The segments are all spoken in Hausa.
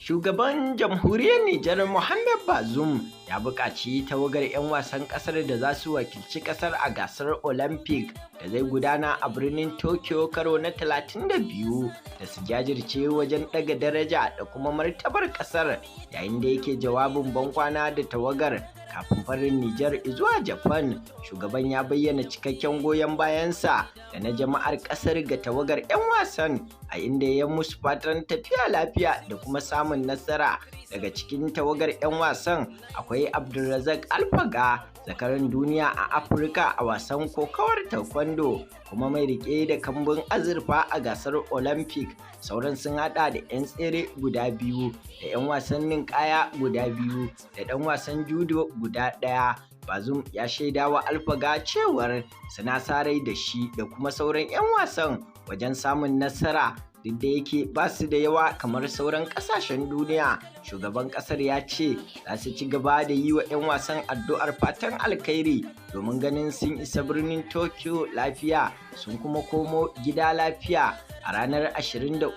Shugaban Jamhuriyar Nijar Mohamed Bazoum ya buƙaci tawagar 'yan wasan ƙasar da za su wakilci ƙasar a gasar Olympic da zai gudana a birnin Tokyo karo na 32 da su jajirce wajen ɗaga daraja da kuma martabar ƙasar, yayin da yake jawabin bankwana da tawagar kafin farin Nijar zuwa Japan. Shugaban ya bayyana cikakken goyon bayansa da na jama'ar ƙasar ga tawagar 'yan wasan, a inda ya musu fatan tafiya lafiya da kuma samun nasara. Daga cikin tawagar 'yan wasan akwai Abdulrazak Alfaga, zakaran duniya a Afirka a wasan kokawar taekwondo kuma mai rike da kambun azurfa a gasar Olympic. Sauran sun hada da 'yan tsere guda biyu da 'yan wasan ninkaya guda biyu da ɗan wasan judo guda ɗaya. Bazoum ya shaida wa Alfaga cewar suna sa rai da shi da kuma sauran 'yan wasan wajen samun nasara, duk da yake ba su da yawa kamar sauran kasashen duniya. Shugaban kasar ya ce za su ci gaba da yi wa 'yan wasan addu'ar fatan alkhairi domin ganin sun isa birnin Tokyo lafiya sun kuma komo gida lafiya. A ranar 23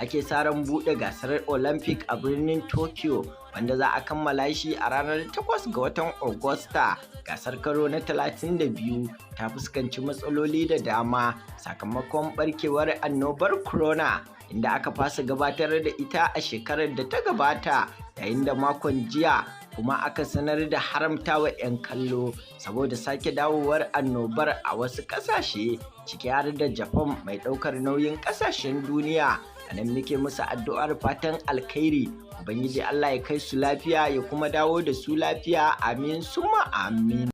ake sa ran buɗe gasar Olympic a birnin Tokyo, wanda za a kammala shi a ranar 8 ga watan Agusta. Gasar karo na 32 ta fuskanci matsaloli da dama sakamakon barkewar annobar corona, inda aka fasa gabatar da ita a shekarar da ta gabata, yayin da makon jiya kuma aka sanar da haramtawa 'yan kallo saboda sake dawowar annobar a wasu ƙasashe, ciki har da Japan mai ɗaukar nauyin ƙasashen duniya. A nan muke musu addu'ar fatan alkhairi, Ubangiji Allah ya kai su lafiya ya kuma dawo da su lafiya, amin summa amin.